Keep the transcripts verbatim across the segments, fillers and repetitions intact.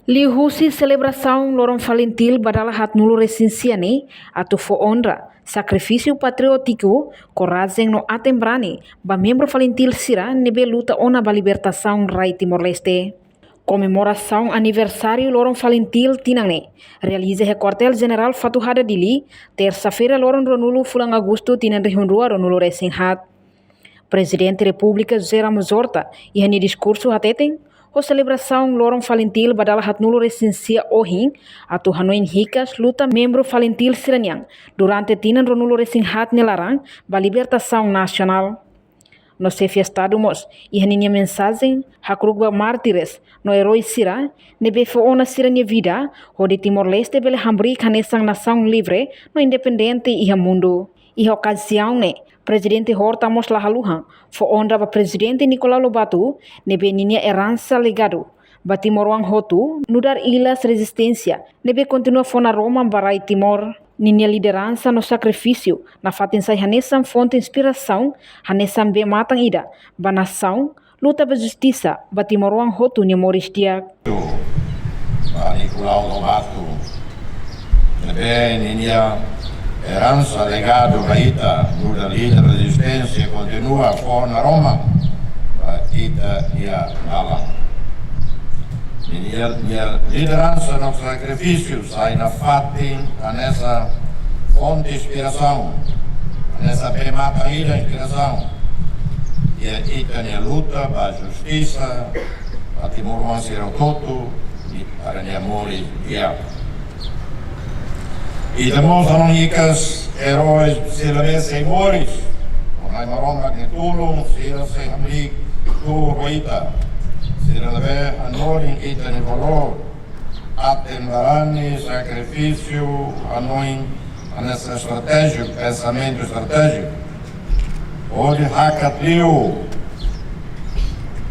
Liuhusi selebrasaun Loron Falintil ba dala haatnulu resin sia ne'e, atu fó onra, sakrifísiu patriótiku, korajen no aten-barani ba membru Falintil sira ne'ebé luta ona ba libertasaun rai Timor-Leste. Komemorasaun aniversáriu Loron Falintil tinan ne'e realiza iha Kuartél Jenerál Fatuhada, Dili, tersa-feira, loron ruanulu fulan Agostu, tinan rihun rua ruanulu resin haat. Prezidente Repúblika José Ramos Horta, iha nia diskursu hateten, ho selebrasaun Loron Falintil ba dala haatnulu resin sia ohin, atu hanoin hikas luta membru Falintil sira-nian durante tinan ruanulu resin haat nia laran ba libertasaun nasionál. No Xefe Estadu mós, iha ninia mensajen, hakru'uk ba mártires no erói sira ne'ebé fó ona sira-nia vida hodi Timor-Leste bele hamriik hanesan nasaun livre no independente iha mundu. Iha okaziaun ne'e, Prezidente Horta mós la haluha fó onra ba Prezidente Nicolau Lobato, ne'ebé ninia eransa, legadu, ba timoroan hotu nu'udar ilas rezisténsia ne'ebé kontinua fó naroman ba rai Timor. Ninia lideransa no sakrifísiu nafatin sai hanesan fonte inspirasaun, hanesan bee-matan ida ba nasaun, luta ba justisa ba timoroan hotu nia moris di'ak. Ba Nicolau Lobato, ne'ebé ninia eransa, legadu ba ita nu'udar líder rezisténsia kontinua fó naroman ba ita-nia dalan. Ninia, nia lideransa no sakrifísiu sai nafatin hanesan fonte inspirasaun, hanesan bee-matan ida inspirasaun iha ita-nia luta ba justisa ba timoroan sira hotu, i para nia moris di'ak. Ita mós hanoin hikas eróis sira ne'ebé sei moris, ho Na'i Maromak nia tulun, sira sei hamriik tuur ho ita. Sira ne'ebé hanorin ita-nia valór, aten-barani, sakrifísiu, hanoin, hanesan estratéjiku, pensamentu estratéjiku. Hodi hakat liu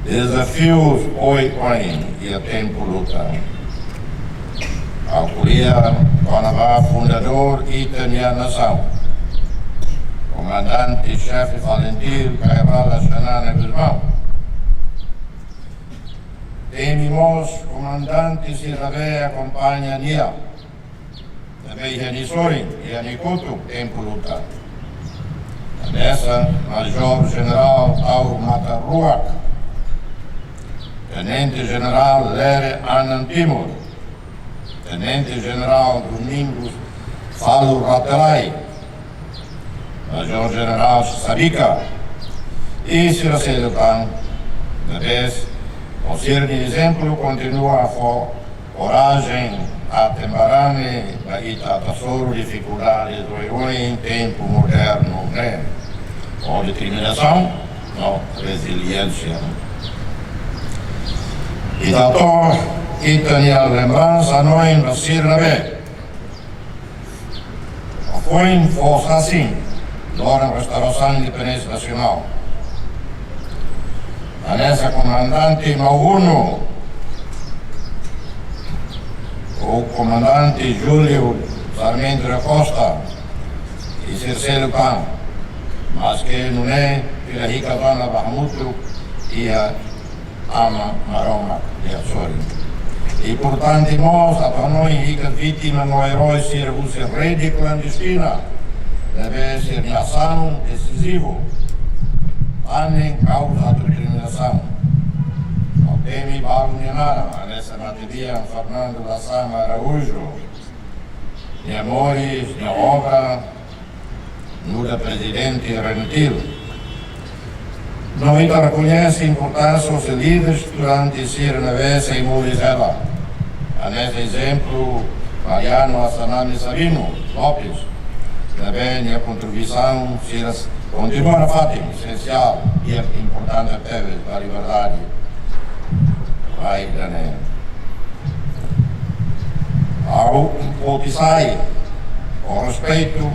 dezafius oioin iha tempu luta. Ha'u ko'alia kona-ba fundadór ita-nia nasaun, Komandante Xefe Falintil Kay Rala Xanana Gusmão. Temi mós komandante sira ne'ebé akompaña nia, ne'ebé iha nia sorin, iha nia kotuk tempu luta. Hanesan Majór Jenerál Taur Matan Ruak, Tenente Jenerál Lere Anan Timur, Tenente Jenerál Domingos Falur Ratelai, Majór Jenerál Sabika, i sira seluk tan, ne'ebé ho sira-nia ezemplu kontinua fó korajen, aten-barani ba ita atu hasoru difikuldades oioin tempu modernu ne'e, ho determinasaun no reziliénsia. Ita hato'o ita-nia lembransa hanoin ba sira ne'ebé foin fó sasin loron restaurasaun independénsia nasionál. Hanesan Komandante Mauno, ou Komandante Júlio Sarmento da Costa, i sira seluk tan, maske nune'e fila hikas ona ba hamutuk iha Aman Maromak nia sorin. Importante mós atu hanoin hikas vítima no erói sira husi rede klandestina, ne'ebé sira-nia asaun desizivu, anin kauza autodeterminasaun. Ha'u temi balu nia naran, hanesan matebian Fernando Lasama Araújo, nia moris, nia obra, nu'udar Prezidente RENATIL. No ita rekoñese importánsia husi líderes durante sira ne'ebé sei moris hela. Hanesan ezemplu, Mariano Assanami Sabino Lopes, ne'ebé nia kontribuisaun sira kontinua nafatin esensiál i importante tebes ba liberdade rai ida-ne'e. Ha'u foti sai ho respeitu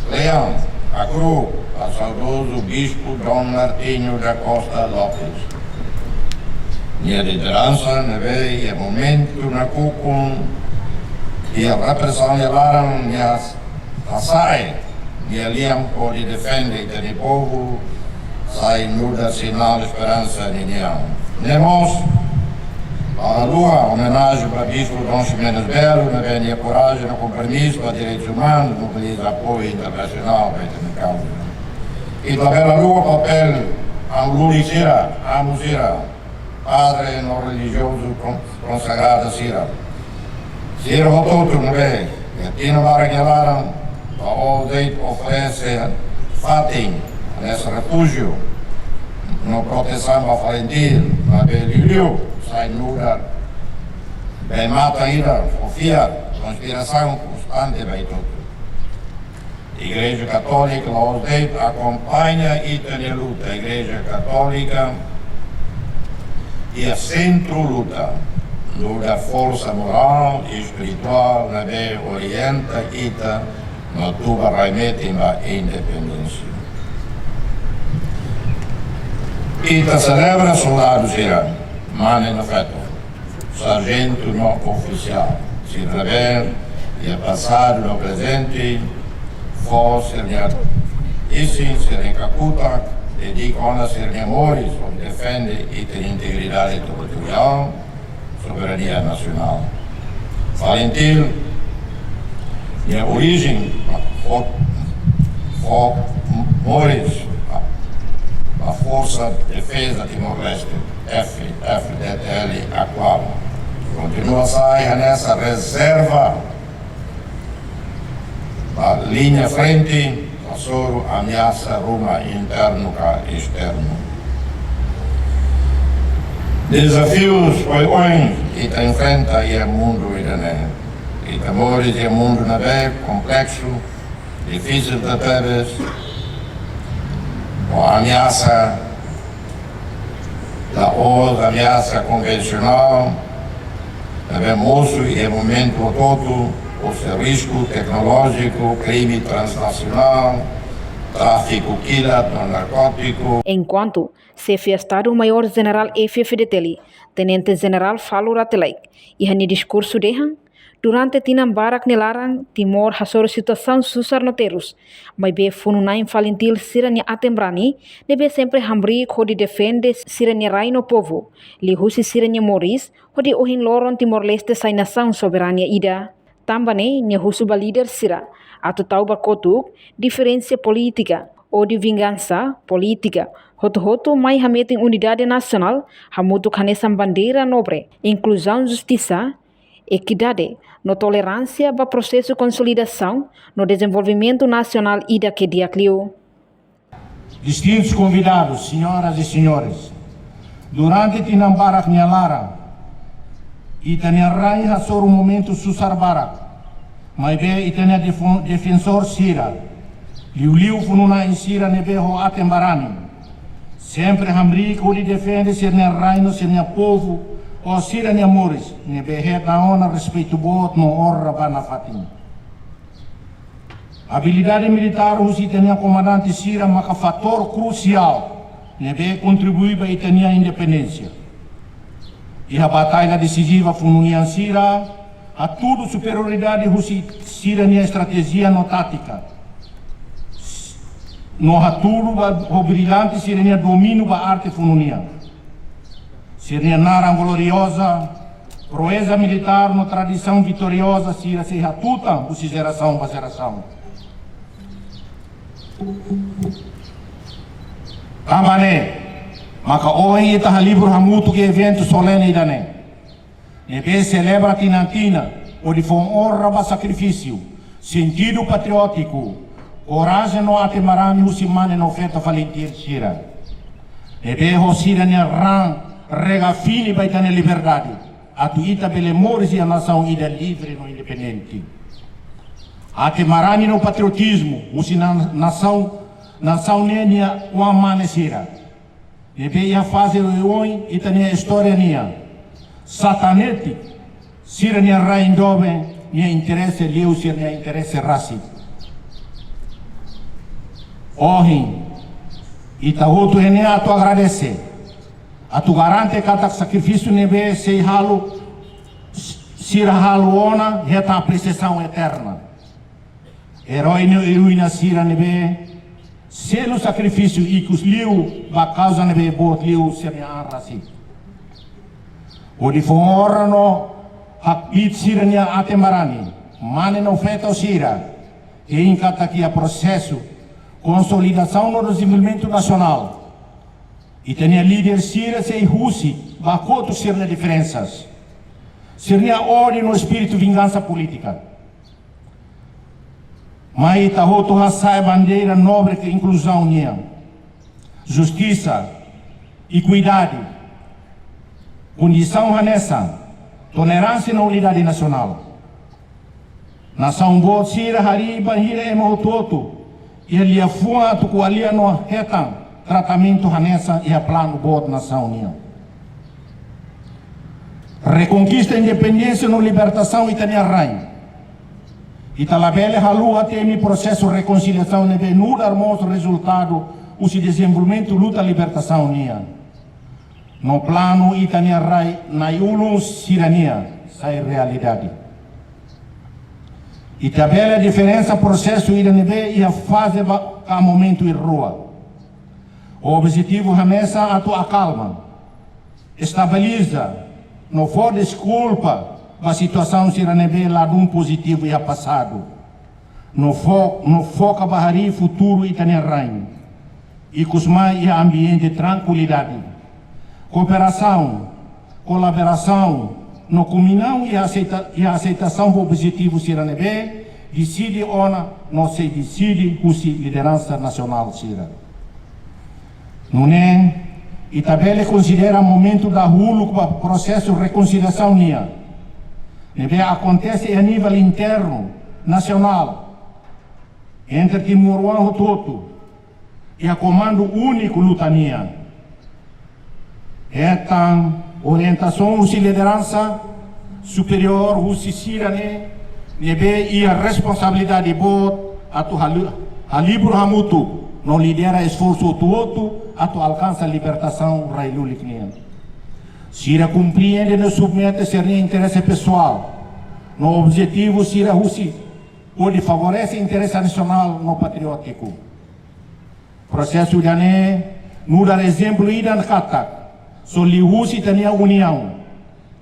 kle'an hakru'uk ba saudozu Bispu Dom Martinho da Costa Lopes. Nia lideransa ne'ebé iha momentu nakukun iha represaun nia laran, nia hasa'e nia lian hodi defende ita-nia povu, sai nu'udar sinál esperansa ninian. Ne'e mós Halo omenajen ba Bispu Dom Ximenes Belo, ne'ebé nia korajen no kompromisu ba direitus umanus mobiliza apoiu internasionál ba ita-nia kauza. I labele haluha papél amu-lulik sira, amu sira, padre no relijiozu kon-, konsagradu sira. Sira hotu-hotu ne'ebé iha tinan barak nia laran, ba oin de'it oferese fatin, hanesan refújiu no protesaun ba FALINTIL, maibé liuliu sai nu'udar bee-matan ida, fó fiar no inspirasaun konstante ba ita hotu. Igreja Katólika la'ós de'it akompaña ita-nia luta. Igreja Katólika iha sentru luta, nu'udar forsa morál i espirituál ne'ebé orienta ita no tuba rai-metin ba independénsia. Ita selebra soldadu sira, mane no feto, sarjentu no ofisiál, sira ne'ebé iha pasadu no prezente fó sira-nia isin, sira-nia kakutak, dedika ona sira-nia moris hodi defende ita-nia integridade territoriál, soberania nasionál. FALINTIL nia orijen fó, fó moris ba Forsa Defeza Timor-Leste, F, F D T L atuál. Kontinua sai hanesan rezerva ba liña frente, hasoru ameasa ruma internu ka esternu. Dezafius oioin ita enfrenta iha mundu ida-ne'e. Ita moris iha mundu ne'ebé kompleksu, difisil tebetebes, ho ameasa la'ós ameasa konvensionál, ne'ebé mosu iha momentu hotu-hotu, husi risku teknolójiku, krime transnasionál, tráfiku kilat no narkótiku. Enkuantu Xefe Estadu Maiór Jenerál F-FDTL, Tenente Jenerál Falur Rate Laek, iha nia diskursu dehan, durante tinan barak nia laran, Timor hasoru situasaun susar no terus, maibé funu-na'in FALINTIL sira-nia aten-brani ne'ebé sempre hamriik hodi defende sira-nia rai no povu, liuhusi sira-nia moris, hodi ohin loron Timor-Leste sai nasaun soberania ida. Tanba ne'e, nia husu ba líder sira atu tau ba kotuk diferensa polítika, ódiu vingansa polítika, hotu-hotu mai hametin unidade nasionál, hamutuk hanesan bandeira nobre, inkluzaun, justisa, ekidade no toleránsia ba prosesu konsolidasaun no dezenvolvimentu nasionál ida ke di'ak liu. Distintus konvidadus, senhoras e senhores, durante tinan barak nia laran, ita-nia rai hasoru momentu susar barak, maibé ita-nia defo-, defensór sira, liuliu funu-na'in sira ne'ebé ho aten-barani, sempre hamriik hodi defende sira-nia rai no sira-nia povu, ho sira-nia moris, ne'ebé hetan ona respeitu boot no onra ba nafatin. Abilidade militár husi ita-nia komandante sira maka fatór krusiál ne'ebé kontribui ba ita-nia independénsia. Iha batalha desiziva funu-nian sira hatudu superioridade husi sira-nia estratéjia no tátika. No hatudu ba ho brillante sira-nia domíniu ba arte funu-nian. Sira-nia naran glorioza, proeza militár no tradisaun vitorioza sira sei hatutan husi jerasaun ba jerasaun. Tanba ne'e maka ohin ita halibur hamutuk iha eventu solene ida-ne'e, ne'ebé selebra tinan-tinan hodi fó onra ba sakrifísiu, sentidu patriótiku, korajen no aten-barani husi mane no feto FALINTIL sira, ne'ebé ho sira-nia raan rega fini ba ita-nia liberdade, atu ita bele moris iha nasaun ida livre no independente. Aten-barani no patriotizmu husi na-, nasaun, nasaun ne'e nia oan-mane sira, ne'ebé iha faze oioin ita-nia istória nian, satanetik sira-nia rain doben nia interese liu sira-nia interese rasik. Ohin, ita hotu iha ne'e atu agradese, atu garante katak sakrifísiu ne'ebé sei halo, sira halo ona hetan apresiasaun eterna. Erói no eroína sira ne'ebé selu sakrifísiu ikus liu ba kauza ne'ebé boot liu sira-nia an rasik. Hodi fó onra no hakbiit sira-nia aten-barani, mane no feto sira, hein katak iha prosesu konsolidasaun no dezenvolvimentu nasionál, ita-nia líder sira sei husik ba kotuk sira-nia diferensas, sira-nia ódiu no espíritu vingansa polítika. Mai ita hotu hasa'e bandeira nobre inkluzaun nian, justisa, ikuidade, kondisaun hanesan, toleránsia no unidade nasionál. Nasaun boot sira harii bainhira ema hotu-hotu iha liafuan atu ko'alia no hetan tratamentu hanesan iha planu boot nasaun nian. Rekonkista independénsia no libertasaun ita-nia rain. Ita labele haluha temi prosesu rekonsiliasaun ne'ebé nu'udar mós rezultadu husi dezenvolvimentu luta libertasaun nian. No planu ita-nia rai na'i-ulun sira-nian sai realidade. Ita bele diferensia prosesu ida ne'ebé iha faze ba ka momentu rua. Objetivu hanesan atu akalma, estabiliza, no fó deskulpa ba situasaun sira ne'ebé ladún pozitivu iha pasadu. No fo-, no foka ba harii futuru ita-nia rain. Ikusmai iha ambiente trankuilidade, kooperasaun, kolaborasaun, no kulminasaun iha aseita-, iha aseitasaun ba objetivu sira ne'ebé deside ona no sei deside husi lideransa nasionál sira. Nune'e, ita bele konsidera momentu dahuluk ba prosesu rekonsiliasaun nian, ne'ebé akontese iha nivel internu, nasionál, entre timoroan hotu-hotu, iha komandu úniku luta nian. Hetan orientasaun husi lideransa superiór husi sira-ne'e, ne'ebé iha responsabilidade boot atu hali-, halibur hamutuk no lidera esforsu hotu-hotu atu alkansa libertasaun rai lulik nian. Sira komprende no submete sira-nia interese pesoál no objetivu sira husi hodi favorese interese nasionál no patriótiku. Prosesu ida-ne'e nu'udar ezemplu ida katak, só liuhusi ita-nia uniaun,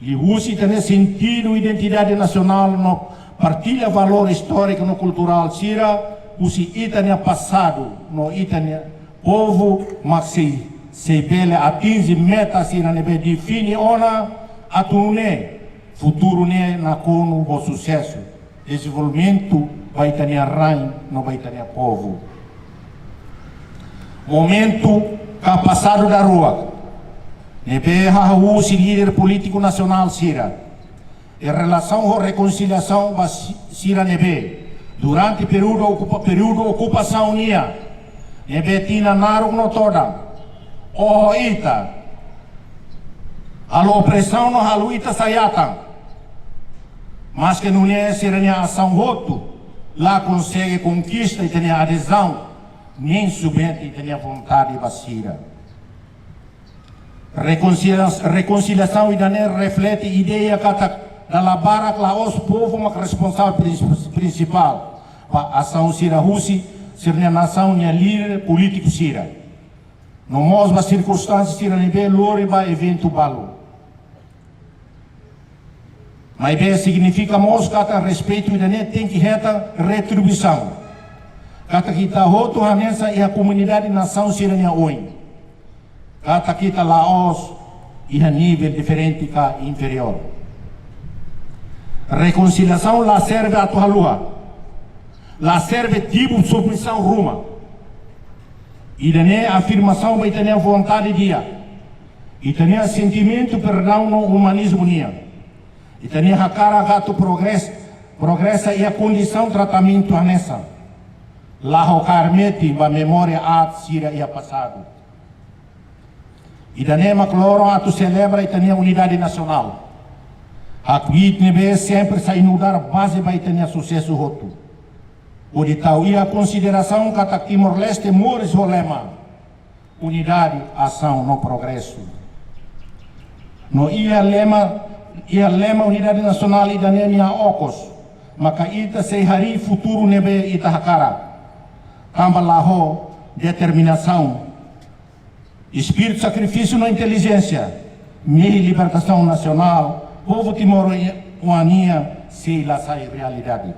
liuhusi ita-nia sentidu identidade nasionál no partilla valór istóriku no kulturál sira husi ita-nia pasadu no ita-nia povu mak sei, sei bele atinje meta sira ne'ebé define ona atu nune'e futuru ne'e nakonu ho susesu, dezenvolvimentu ba ita-nia rain no ba ita-nia povu. Momentu ka pasadu daruak ne'ebé hahú husi líder polítiku nasionál sira, iha relasaun ho rekonsiliasaun ba si-, sira ne'ebé durante períodu okupa-, períodu okupasaun nian, ne'ebé tinan naruk no todan oho ita, halo opresaun no halo ita sai atan. Maske nune'e sira-nia asaun hotu la konsege konkista ita-nia adezaun, nein submete ita-nia vontade ba sira. Rekonsilia-, rekonsiliasaun ida-ne'e reflete ideia katak dala barak la'ós povu mak responsavel prins-, prinsipál ba asaun sira husi sira-nia nasaun nia líder polítiku sira, no mós ba sirkunstánsia sira ne'ebé lori ba eventu balu. Maibé signifika mós katak respeitu ida-ne'e tenke hetan retribuisaun, katak ita hotu hanesan iha komunidade nasaun sira-nia oin, katak ita la'ós iha nivel diferente ka inferiór. Rekonsiliasaun la serve atu haluha, la serve tipu submisaun ruma. Ida-ne'e afirmasaun ba ita-nia vontade di'ak, ita-nia sentimentu perdaun no umanizmu nian, ita-nia hakarak atu progres-, progresa iha kondisaun tratamentu hanesan, la ho kaer metin ba memória aat sira iha pasadu. Ida-ne'e mak loron atu selebra ita-nia unidade nasionál, hakbiit ne'ebé sempre sai nu'udar baze ba ita-nia susesu hotu. Hodi tau iha konsiderasaun katak Timor-Leste moris ho lema unidade, asaun no progresu. No iha lema, iha lema unidade nasionál ida-ne'e nia okos, maka ita sei harii futuru ne'ebé ita hakarak, tanba la ho determinasaun, espíritu sakrifísiu no intelijénsia, Mehi libertasaun nasionál, povu timoroan nian sei la sai realidade.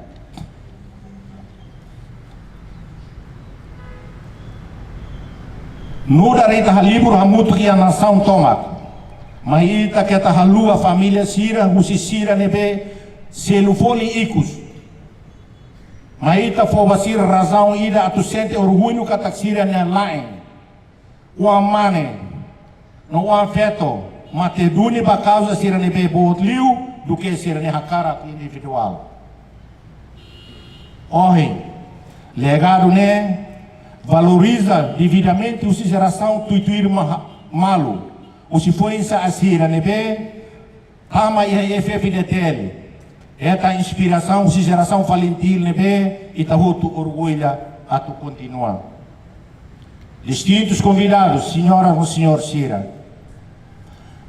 Nu'udar ita halibur hamutuk iha nasaun tomak, mai ita keta haluha família sira husi sira ne'ebé selu folin ikus. Mai ita fó ba sira razaun ida atu sente orgullu katak sira-nia la'en, oan-mane no oan-feto mate duni ba kauza sira ne'ebé boot liu duké sira-nia hakarak individuál. Ohin, legadu ne'e valoriza devidamente husi jerasaun tuir-tuir ma-, malu, husi foin-sa'e sira ne'ebé tama iha F-FDTL. Hetan inspirasaun husi jerasaun FALINTIL ne'ebé ita hotu orgullu atu kontinua. Distintus konvidadus, señora no señór sira.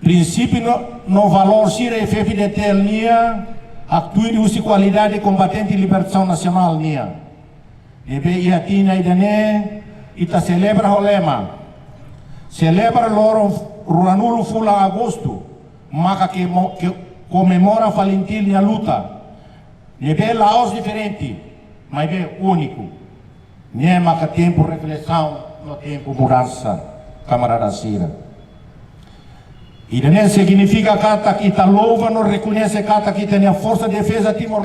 Prinsípiu no, no valór sira F-FDTL nian haktuir husi kualidade kombatente libertasaun nasionál nian. Ne'ebé iha tinan ida-ne'e ita selebra ho lema, selebra loron ruanulu fulan Agostu, maka ke mo-, ke komemora FALINTIL nia luta. Ne'ebé la'ós diferente, maibé úniku. Ne'e maka tempu reflesaun no tempu mudansa, kamarada sira. Ida-ne'e signifika katak ita louva no rekoñese katak ita-nia Forsa Defeza Timor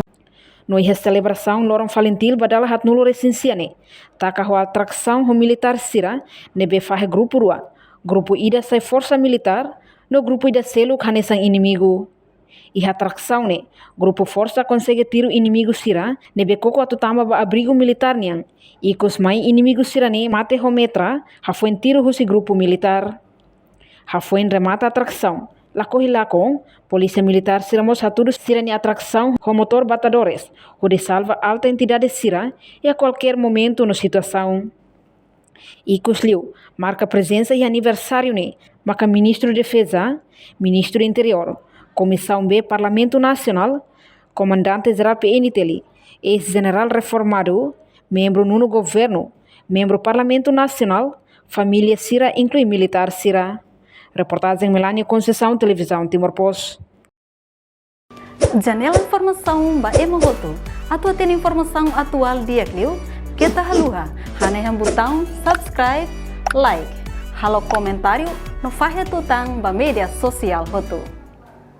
No iha selebrasaun loron FALINTIL ba dala haatnulu resin sia ne'e, taka ho atrasaun ho militár sira ne'ebé fahe grupu rua, grupu ida sai forsa militár, no grupu ida seluk hanesan inimigu. Iha atrasaun ne'e, grupu forsa konsege tiru inimigu sira ne'ebé koko atu tama ba abrigu militár nian, ikus mai inimigu sira-ne'e mate ho metra hafoin tiru husi grupu militár. Hafoin remata atrasaun, lakohi lakon, polísia militár sira mós hatudu sira-nia atrasaun ho motór batadores, hodi salva alta entidade sira iha kualkér momentu no situasaun. Ikus liu, marka prezensa iha aniversáriu ne'e, maka Ministru Defeza, Ministru Interiór, Komisaun B Parlamentu Nasionál, Komandante Jerál P N T L, eis-jenerál reformadu, membru nonu governu, membru Parlamentu Nasionál, família sira inklui militár sira. Reportajen Melania Conceição, Televizaun Timor Post. Janela informasaun ba ema hotu. Atu hatene informasaun atuál di'ak liu, keta haluha hanehan butaun subscribe, like, halo komentáriu no fahe tutan ba média sosiál hotu.